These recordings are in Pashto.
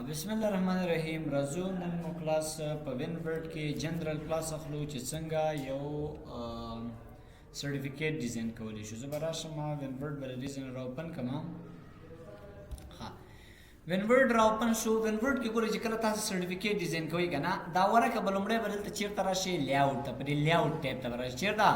بسم الله الرحمن الرحیم. راځو، نن مو کلاس په WinWord کې general کلاس اخلو چې څنګه یو certificate design کولی شو. زه به راشم، WinWord به له دې ځای نه را open کړم. ها، WinWord را open شو. WinWord کې ګورئ چې کله تاسو certificate design کوئ که نه، دا ورقه به لومړی به دلته چېرته راشي؟ layout ته، په دې layout tab ته به راشي. چېرته؟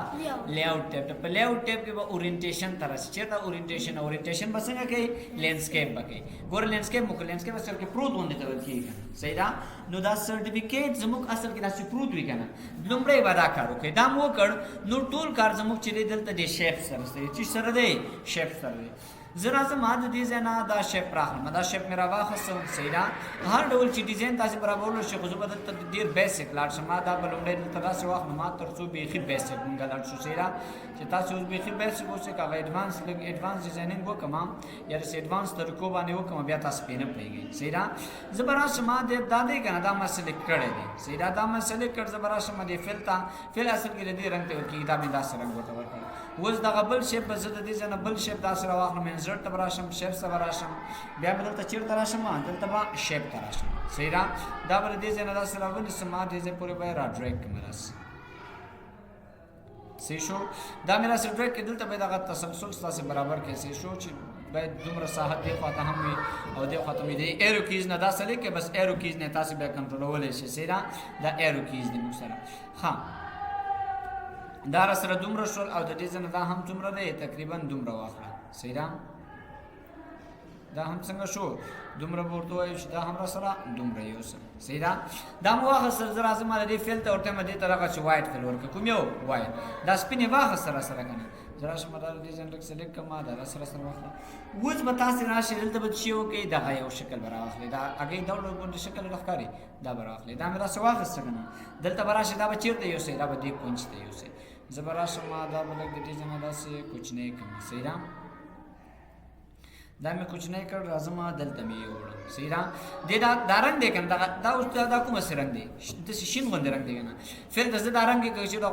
layout tab ته. په layout tab کې به orientation ته راشي. چېرته؟ orientation. orientation به څنګه کوي؟ landscape به کوي. ګوره، landscape مو، landscape اصل کې پروت غوندې ته ویل کېږي که نه؟ صحیح ده. نو دا certificate زموږ اصل کې داسې پروت وي که نه، لومړی به دا کار وکړي. دا مو وکړ، نو ټول کار زموږ چې دی دلته د shape سره دی. چې سره دی؟ shape سره دی. زه راځم، د دې ځای نه دا shape راخلم. دا shape مې راواخیستم، صحیح ده. هر ډول چې design تاسې برابرول شي، خو زه به دلته ډېر basic لاړ شم. دا به لومړی دلته داسې واخلم تر څو بیخي basic مونږ لاړ شو، صحیح ده، چې تاسې اوس بیخي basic اوسئ. که هغه advance، لږ advance designing وکړم یا داسې advance طریقو باندې وکړم، بیا تاسو پرې نه پوهېږئ، صحیح ده. زه به راشم، دا دی که نه، دا ما select کړی دی، صحیح ده. دا ما select کړ. زه به راشم دې fill ته. fill اصل کې د دې رنګ ته ورکېږي. دا مې داسې رنګ ورته ورکړ. اوس دغه بل shape به زه د دې ځای نه بل shape داسې راواخلم. insert ته به راشم، shape ته به راشم، بیا به دلته چېرته راشم؟ دلته به shape ته راشم، صحیح ده. دا به د دې ځای نه داسې راونیسم، دې ځای پورې به یې را drag کړم داسې. صحیح شو؟ دا مې داسې drag کړ. دلته به دغه تسلسل ستاسې برابر کړي، صحیح شو، چې باید دومره ساحه دې خواته هم وي او دې خواته وي. د arrow keys نه دا select کړئ، بس arrow keys نه تاسې بیا کنټرولولی شئ، صحیح ده. دا arrow keys دی موږ سره. ښه، دا را سره دومره شول او د دې ځای نه دا هم دومره دی، تقریبا دومره واخله، صحیح ده. دا هم څنګه شو؟ دومره به ورته وایو چې دا هم را سره دومره یوسه، صحیح ده. دا مو واخیستل. زه راځم د دې fill ته، ورته ما دې ته دغه چې white fill ورکړه. کوم یو white؟ دا سپینې واخیسته را سره که نه؟ زه راشم، دا د دې ځای لږ select کړم، دا را سره واخله. اوس به تاسې راشئ، دلته به چې وکړئ، دغه یو شکل به راواخلئ. دا هګۍ دا ډول غوندې شکل ښکاري، دا به راواخلئ. دا مې داسې واخیسته که نه؟ دلته به راشئ، دا به چېرته یوسئ؟ دا به دې کونج ته یوسئ. زه به راشم، دا به لږ د دې ځای نه داسې کوچنی کړم، صحیح ده. دا مې کوچنی کړ، راځم، دلته مې یوړم، صحیح ده. دې دا رنګ دی که نه؟ دغه دا اوس دا کوم څه رنګ دی؟ داسې شین غوندې رنګ دی که نه؟ fill ته زه دا رنګ کې چې دا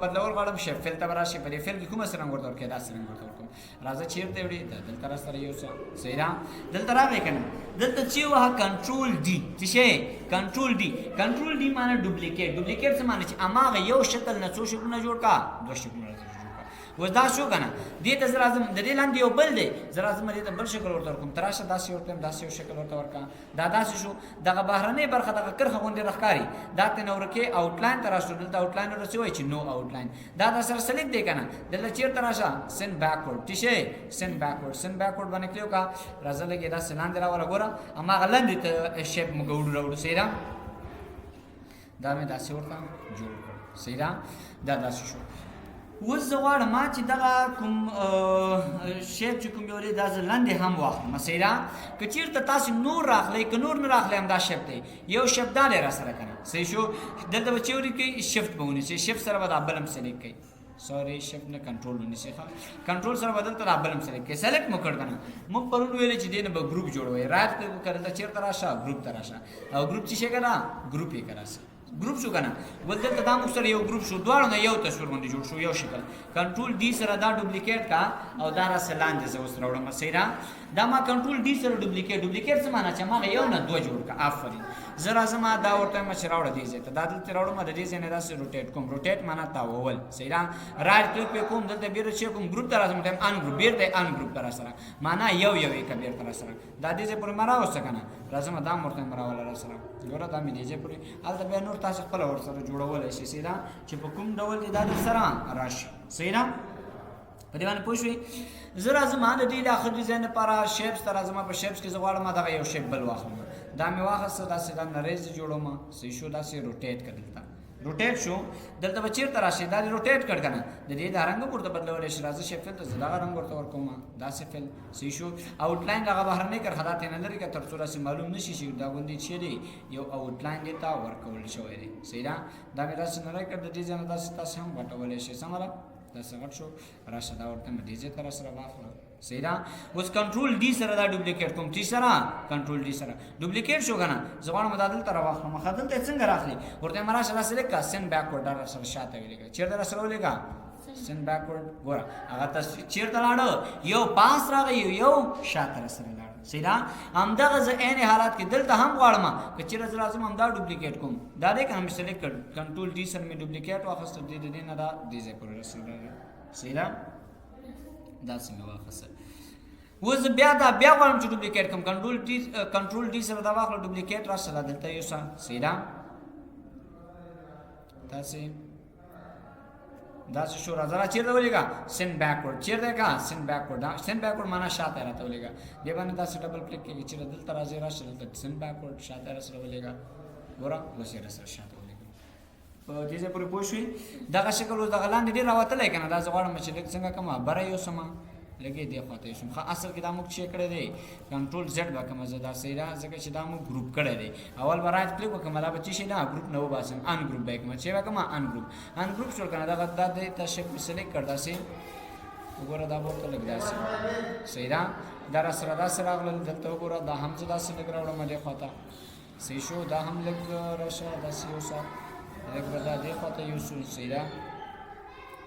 بدلول غواړم، shape fill ته به راشي. په دې fill کې کوم څه رنګ ورته ورکړې؟ داسې رنګ ورته ورکوم. راځه، چېرته وړي؟ دا دلته را سره یو څه، صحیح ده. دلته راغی که نه؟ دلته چې وه control D. څه شی؟ control D. control D معنی duplicate. duplicate څه معنی؟ چې هماغه یو شکل نه څو شکلونه جوړ کا؟ دوه شکلونه راته جوړ کا. اوس دا شو که نه؟ دې ته زه راځم، د دې لاندې یو بل دی. زه راځم، دې ته بل شکل ورته ورکوم. ته راشه، داسې ورته یم، داسې یو شکل ورته ورکړه. دا داسې شو. دغه بهرنۍ برخه، دغه کرښه غوندې راښکاري، دا ته نه ورکې. outline ته راشو. دلته outline ورته څه وایي؟ چې no outline. دا د سره select دی که نه؟ دلته چېرته راشه؟ send backward. څه شی؟ send backward. send backward باندې کلیک وکړه. راځه، لږ یې داسې لاندې راوله. ګوره، هماغه لاندې ته shape موږ وړو راوړو، صحیح ده. دا مې داسې ورته جوړ کړ، صحیح ده. دا داسې شو. اوس زه غواړم چې دغه کوم shape چې کوم یو دی، دا زه لاندې هم واخلم، صحیح ده. که چېرته تاسې نور راخلئ، که نور نه راخلئ، همدا shape دی. یو shape دا دی را سره که نه؟ صحیح شو؟ دلته به چې ولیکئ، shift به ونیسئ، shift سره به دا بل هم select کړئ. sorry، shift نه، کنټرول ونیسئ. ښه، کنټرول سره به دلته دا بل هم select کړئ. select مو کړ که نه؟ موږ پرون ویلې چې دې نه به group جوړوئ. right click وکړه، دلته چېرته راشه؟ group ته راشه. او group څه شی که نه؟ group یې که راسه. group شو کنه؟ ول دلته دا موږ سره یو group شو، دواړو نه یو تصویر غوندې جوړ شو، یو شکل. control D سره دا duplicate کا او دا را لاندې زه اوس راوړم، صحیح ده. دا ما control D سره duplicate. duplicate څه معنی؟ چې ما یو نه دوه جوړ کا. آفرین. زه راځم، دا ورته ما چې راوړه دې ځای ته. دا دلته راوړم، د دې ځای نه داسې rotate کوم. rotate معنی تاوول، صحیح ده. right click په کوم، دلته بیرته چې کوم group ته راځم، ټایم ungroup، بیرته ungroup ته را سره، معنی یو یو یې بیرته را سره. دا دې ځای پورې ما راوسته که نه؟ راځم، دا ورته ما راوله را سره. ګوره، دا مې دې ځای پورې. هلته بیا نور تاسو خپله ورسره جوړولی شئ، صحیح ده، چې په کوم ډول دې دا در سره راشي، صحیح ده. په دې باندې پوه شوې؟ زه راځم د دې د اخر design لپاره shapes ته راځم. په shapes کې زه غواړم دغه یو shape بل واخلم. دا مې واخیسته، داسې دا نری زه جوړوم، صحیح شو؟ داسې rotate کړ. دلته rotate شو. دلته به چېرته راشي؟ دا دې rotate کړ که نه؟ د دې دا رنګ هم ورته بدلولی شي. راځه، shape fill ته زه دغه رنګ ورته ورکوم، داسې fill. صحیح شو؟ outline، دغه بهرنۍ کرښه دا ترې نه لرې که، تر څو داسې معلوم نه شي چې دا غوندې چې دی یو outline دې ته ورکول شوی دی، صحیح ده. دا مې داسې نری کړ. د دې ځای نه داسې تاسې هم غټولی شئ. سمه ده؟ داسې غټ شو. راشه، دا ورته مې دې ځای ته را سره واخله، صحیح ده. اوس control D سره دا duplicate کوم. تی سره؟ control D سره duplicate شو کنه؟ زه غواړم دا دلته راواخلم. ښه، دلته څنګه راخلي؟ ورته ما راشه، داسې لیکه، send backward. دا سره شاته ولیکه. چېرته را سره ولیکه؟ Send backward. ګوره هغه تصویر چیرته لاړو؟ یو پاس راغی، یو شاته را سره لاړ. صحیح ده؟ همدغه زه عین حالات کې دلته هم غواړم که چېرې زه راځم همدا duplicate کوم. دا دی که نه، مې select کړ، control D سره مې duplicate واخیست، دې د دې نه دا دې ځای پورې رسېدلی. صحیح ده؟ داسې مې واخیسته. اوس زه بیا دا بیا غواړم چې duplicate کوم، control D، control D سره دا واخله، duplicate راشه، دا دلته یوسه. صحیح ده؟ داسې داسې شو. راځه، را چېرته ولېږه؟ Send backward. چېرته کا؟ Send backward. دا send backward معنا شاته راته ولېږه. دې باندې داسې double click کېږي چې دلته راځي، راشه دلته، send backward، شاته را سره ولېږه. ګوره اوس یې را سره شاته ولېږه. په دې ځای پورې پوه شوې؟ دغه شکل اوس دغه لاندې ډېر راوتلی که نه؟ دا زه غواړم چې لږ څنګه کوم، بره یوسم، لږ یې دې خوا ته یوسم. ښه، اصل کې دا موږ چې کړی دی، control Z به کوم زه دا. صحیح ده؟ ځکه چې دا موږ group کړی دی. اول به right click وکړم، دا به چې شي نه group نه وباسم، ungroup به یې کوم. چې به کوم؟ Ungroup. Ungroup شول که نه؟ دغه دا دې ته shape مې select کړ، داسې وګوره، دا به ورته لږ داسې. صحیح ده؟ دا را سره داسې راغلل. دلته وګوره، دا هم زه داسې لږ راوړم دې خوا ته. صحیح شو؟ دا هم لږ راشه، داسې یوسه، لږ به دا دې خوا ته یوسو. صحیح ده؟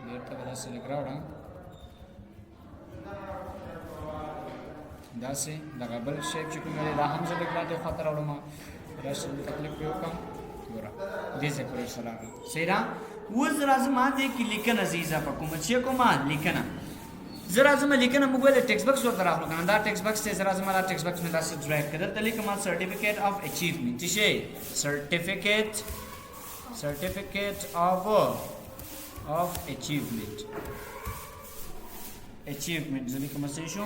بېرته به داسې لږ راوړم داسې. دغه بل shape چې کوم دی، دا هم زه لږ لاندې خوا ته راوړم. راشه دلته کلیک پرې وکړم. ګوره دې ځای پورې سره راغلم. صحیح ده؟ اوس راځم دې کې لیکنه زه اضافه کوم. چې کومه لیکنه زه راځم، لیکنه موږ ویل text box ورته راخلو که نه؟ دا text box دی. زه راځم، دا text box مې داسې drag کړ. دلته لیکم certificate of achievement. څه شی؟ Certificate of achievement. Achievement زه لیکم. څه شو؟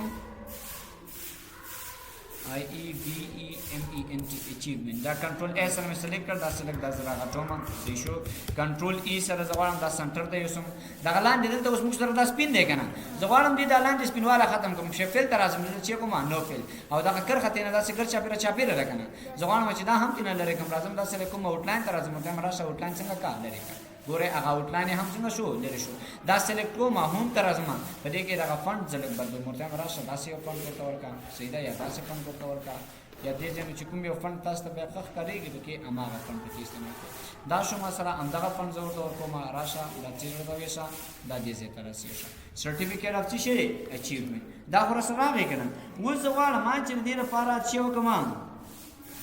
I E V E M E N T، achievement. دا control A سره مې select کړ، دا select، دا زه راغټوم. صحیح شو؟ Control E سره زه غواړم دا center ته یوسم. دغه لاندې دلته اوس موږ سره دا سپین دی که نه؟ زه غواړم دې دا لاندې سپینواله ختم کوم. Shape fill ته راځم، دلته چې کوم no fill، او دغه کرښه ترې نه داسې ګر چاپېره چاپېره ده که نه؟ زه غواړم چې دا هم ترې نه لرې کړم. راځم داسې کوم، outline ته راځم، ورته راشه، outline څنګه کا؟ لرې کړه. ګوره هغه outline هم څنګه شو؟ لرې شو. دا select کوم، home ته راځم، په دې کې دغه font زه لږ بدلوم. ورته راشه، داسې یو font ورته ورکړه. صحیح ده؟ یا داسې font ورته ورکړه، یا دې ځای چې کوم یو font تاسو ته بیا ښه ښکارېږي پکې، هماغه font پکې استعمال کړئ. دا شو ما سره همدغه font زه ورته ورکوم. راشه دا څیز ورته ویشه، دا دې ځای ته رسېږه. Certificate of څه شی؟ Achievement. دا خو راسره راغی که نه؟ اوس زه غواړم چې د دې لپاره چې وکړم،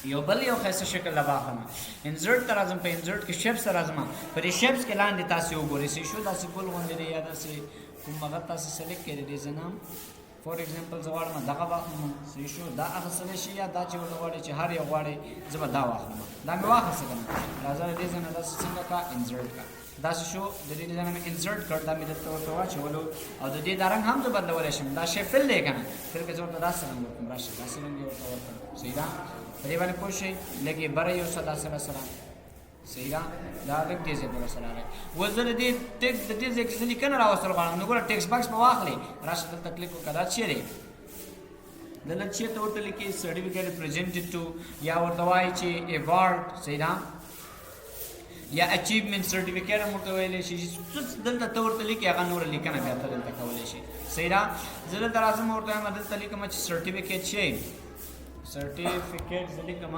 یو بل یو ښایسته شکل له واخلم. Insert ته راځم، په insert کې shapes ته راځم. په دې shapes کې لاندې تاسې وګورئ. څه شو؟ داسې ګل غوندې دی یا داسې کوم هغه تاسې select کړئ. دې ځای نه for example زه غواړم دغه واخلم. صحیح شو؟ دا اخیستلی شي یا دا چې ورته غواړي، چې هر یو غواړي. زه به دا واخلم. دا مې واخیسته که نه؟ راځه له دې ځای نه داسې څنګه کا؟ Insert کا. داسې شو، د دې ځای نه مې insert کړ، دا مې دلته ورته واچولو. او د دې دا رنګ هم زه بدلولی شم. دا shape fill دی که نه؟ Fill کې زه ورته داسې رنګ ورکړم. راشه داسې رنګ یې ورته ورکړم. صحیح ده؟ په دې باندې پوه شئ؟ لږ یې بره یوسه داسې را سره. صحیح ده؟ دا لږ دې ځای پورې سره راغی. اوس زه د دې ټیکس د دې ځای کې زه لیکنه راوستل غواړم. نو ګوره text box به واخلې، راشه دلته کلیک وکړه. دا چیرې دلته چېرته ورته لیکي certificate presented to، یا ورته وایي چې award. صحیح ده؟ یا achievement certificate هم ورته ویلی شي. چې دلته ته ورته لیکې، هغه نوره لیکنه بیا ته دلته کولی شي. صحیح ده؟ زه دلته راځم، ورته وایم دلته لیکم چې certificate شي، certificate زه لیکم.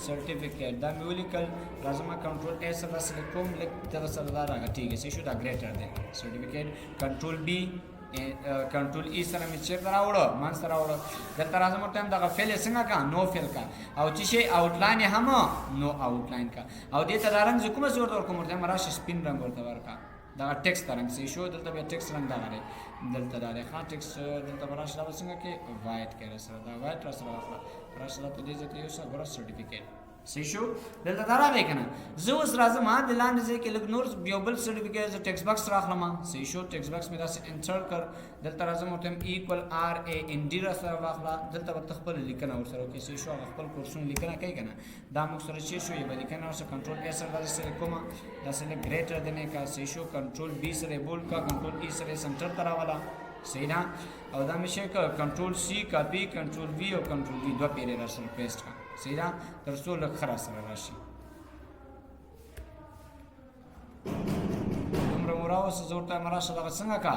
Certificate دا مې ولیکل. راځم control A سره select کوم، لږ دغه سره دا راغټېږي. صحیح شو؟ دا greater دی certificate. Control B، control E سره مې چېرته راوړو؟ منځ ته راوړو. دلته راځم، ورته وایم دغه fill یې څنګه کا؟ No fill کا، او چې شي outline یې هم no outline کا. او دې ته دا رنګ زه کومه څه ورته ورکوم؟ ورته وایم راشه سپین رنګ ورته ورکا، دغه ټیکس ته رنګ. صحیح شو؟ دلته بیا ټیکس رنګ دغه دی، دلته دا دی. ښه، ټیکس دلته به راشه، دا به څنګه کې؟ White کې راسره، دا white راسره واخله. راشه دلته دې ځای ته یوسه. ګوره certificate. صحیح شو؟ دلته دا راغی که نه؟ زه اوس راځم د لاندې ځای کې لږ نور یو بل certificate، زه text box راخلم. صحیح شو؟ Text box مې داسې insert کړ. دلته راځم، ورته وایم equal R A N D راسره واخله. دلته به ته خپله لیکنه ورسره وکړې. صحیح شو؟ هغه خپل کورسونو لیکنه کوي که نه؟ دا موږ سره چې شو یوه لیکنه ورسره control A سره داسې select کوم، داسې لږ greater than یې کا. صحیح شو؟ Control B سره یې bold کا، control E سره یې center ته راوله. صحیح ده؟ او دا مې شی control C copy، control V او control V دوه پیرې راسره paste کا. صحیح ده؟ تر څو لږ ښه راسره راشي. دومره مو راوسته، زه ورته وایم راشه دغه څنګه کا،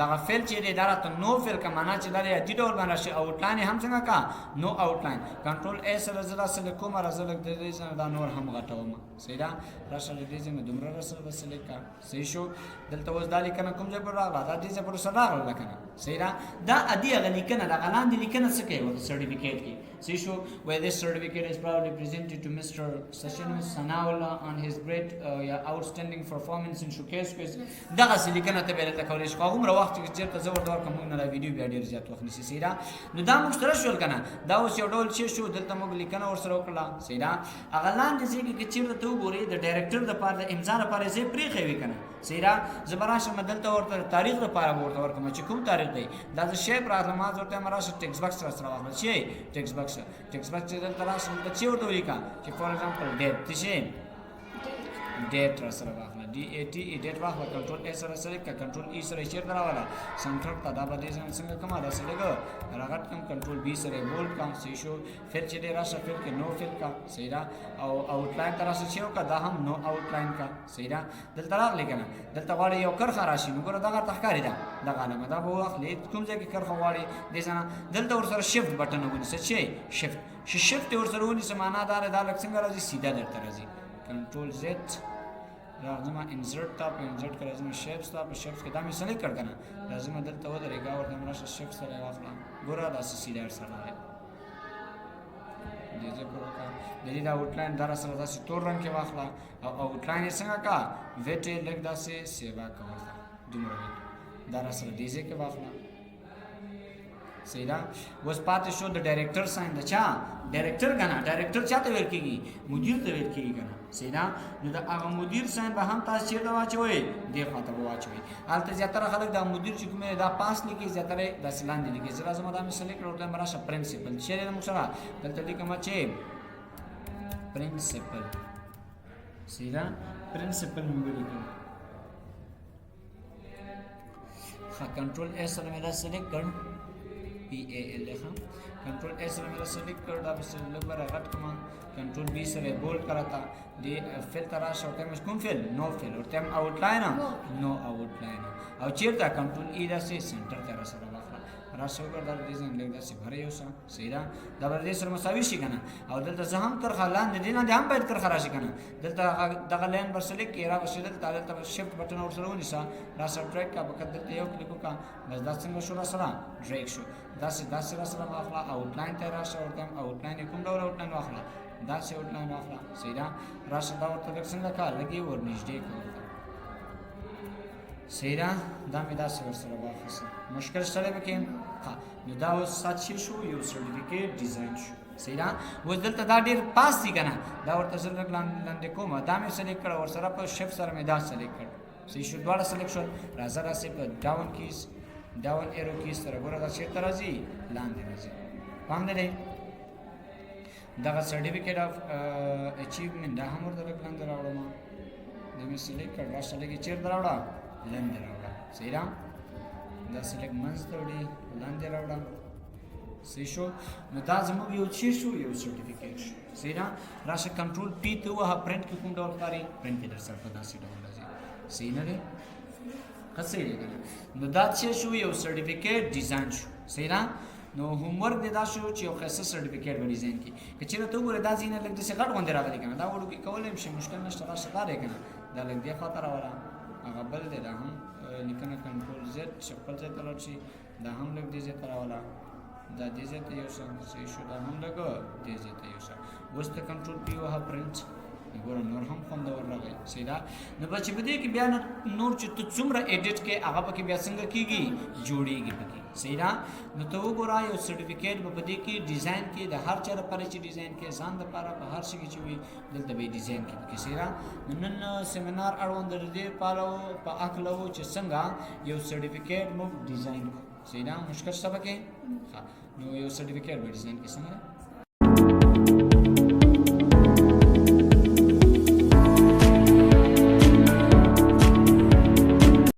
دغه fill چې دی دا راته no fill که، معنا چې دا دی عادي ډول باندې راشي. outline هم څنګه کا، no outline. control A سره زه را select کوم، راځه لږ د دې ځای نه دا نور هم غټوم. صحیح ده، راشه له دې ځای نه دومره را سره select کا. صحیح شو. دلته اوس دا لیکنه کوم ځای پر راغله؟ دا دې ځای پر سره راغله که نه؟ صحیح ده. دا عادي هغه لیکنه ده، هغه لاندې لیکنه څه کوي ورته certificate کې. صحیح شو. Where this certificate is proudly presented to Mr. Sachin Sanaullah on his great outstanding performance in showcase quiz. دغسې لیکنه ته بیا دلته کولی شې، خو هغومره وخت چې چېرته زه ورته ورکړم، موږ نه دا ویډیو بیا ډېر زیات وخت نیسي. صحیح ده. نو دا موږ سره شول که نه؟ دا اوس یو ډول چې شو، دلته موږ لیکنه ورسره وکړله. صحیح ده. هغه لاندې ځای کې که چېرته ته وګورې، د director دپاره د امضا لپاره یې ځای پرېښی وي که نه؟ صحیح ده. زه به راشم دلته ورته تاریخ لپاره به ورته ورکړم چې کوم تاریخ دی. دا زه shape راغلم، ما زه ورته وایم راشه text box را سره واخله. چې text box، text box چې دلته راشه، دلته چې ورته ولیکه چې for example date، څه شی date را سره واخله، D A T E date واخله. control A سره select کا، control E سره چېرته راوله؟ center ته. دا به دې ځای څنګه کومه داسې لږ راغټ کم، control B سره bold کم. صحیح شو. fill چې دی راشه fill کې no fill کا. صحیح ده. او outline ته راشه چې وکړه، دا هم no outline کا. صحیح ده. دلته راغلی که نه؟ دلته غواړي یو کرښه راشي، نو ګوره دغه ته ښکاري ده، دغه علامه دا به واخلې، کوم ځای کې کرښه غواړي دې ځای نه دلته ورسره shift button ونیسه. چې shift، چې shift یې ورسره ونیسه، معنا دا دی دا لږ څنګه راځي؟ سیده درته راځي. control Z راځم insert ته، په insert کې راځم shapes ته، په shapes کې دا مې select کړ که نه؟ راځم دلته ودرېږه، ورته راشه shift سره یې واخله، ګوره داسې سیده ورسره راغی. دې ځای پر وکړه، د دې دا outline دا راسره داسې تور رنګ کې واخله، او outline یې څنګه کا، width یې لږ داسې سیوا که ورته دومره width دا راسره دې ځای کې واخله. صحیح ده. اوس پاتې شو د director sign. د چا director که نه؟ director چا ته ویل کېږي؟ مدیر ته ویل کېږي که نه؟ صحیح ده. نو د هغه مدیر sign به هم تاسو چېرته واچوئ؟ دې خوا ته به واچوئ. هلته زیاتره خلک دا مدیر چې کوم دی دا پاس لیکي، زیاتره یې داسې لاندې لیکي. زه راځم دا مې select کړ، ورته وایم راشه principal چېرې دی موږ سره؟ دلته لیکم چې principal. صحیح ده. principal مې ولیکم. ښه، control A سره مې دا select کړ، P A L. ښه، control A سره مې دا select کړ، دا به لږ به راغټ کړم، control B سره bold کړه. ته دې fill ته راشه، ورته وایم کوم fill؟ no fill. ورته وایم outline، no outline. او چېرته control E داسې center ته راسره واخله، راشه وګوره دا دې ځای لږ داسې بره یوسه. صحیح ده. دا به دې سره مساوي شي که نه؟ او دلته زه هم کرښه لاندې، دې لاندې هم باید کرښه راشي که نه؟ دلته دغه line به select کړې، را به شي دلته، دلته به shift button ورسره ونیسه، راسره drag کړه، فقط دلته یو کلیک وکړه، بس دا څنګه شو؟ راسره drag شو. داسې داسې راسره واخله، outline ته راشه، ورته وایم outline یې کوم ډول outline واخله؟ داسې outline واخله. صحیح ده. راشه دا ورته لږ څنګه کړه، لږ یې ورنږدې کړه ورته. صحیح ده. دا مې داسې ورسره واخیسته. مشکل شته دی پکې؟ ښه، نو دا اوس سات چې شو، یو certificate design شو. صحیح ده. اوس دلته دا ډېر پاس دی که نه؟ دا ورته زه لږ لاندې کوم، دا مې select کړه، ورسره په shift سره مې دا select کړ. صحیح شو، دواړه select شول. راځه راسې په down keys، down arrow keys سره ګوره دا چېرته راځي؟ لاندې راځي. پام دی دی دغه certificate of achievement دا هم ورته لږ لاندې راوړم. دا مې select کړ، راشه لږ یې چېرته راوړه؟ لاندې راوړه. صحیح ده. دا select منځ ته وړي، لاندې راوړه. صحیح شو. نو دا زموږ یو چی شو؟ یو certificate شو. صحیح ده. راشه control P ته ووهه، پرنټ کې کوم ډول ښکاري؟ پرنټ کې در سره په داسې ډول راځي. صحیح نه دی؟ ښه، صحیح دی که نه؟ نو دا څه شو؟ یو certificate design شو. صحیح ده. نو homework دې دا شو چې یو ښایسته certificate به design کړي. که چېرې ته وګورې دا ځینې لږ داسې غټ غوندې راغلی که نه؟ دا وړوکی کولی هم شي، مشکل نشته. راشه دا دی که نه؟ دا لږ دې خوا ته راوله، هغه بل دی، دا هم لیکنه control Z چې خپل ځای ته لاړ شي، دا هم لږ دې ځای ته راوله، دا دې ځای ته یوسه. صحیح شو. دا هم لږ دې ځای ته یوسه. اوس ته control P ووهه، پرنټ، ګوره نور هم خوندور راغی. صحیح ده. نو بس چې په دې کې بیا نور چې ته څومره edit کې هغه پکې بیا څنګه کېږي؟ جوړېږي پکې. صحیح ده. نو ته وګوره یو certificate به په دې کې design کې د هر چا لپاره چې design کې، ځان لپاره په هر څه کې چې وي دلته به یې design کې پکې. صحیح ده. نو نن seminar اړوند د دې لپاره په هکله و چې څنګه یو certificate موږ design کړو. صحیح ده. مشکل شته پکې؟ ښه، نو یو certificate به design کړي. څنګه؟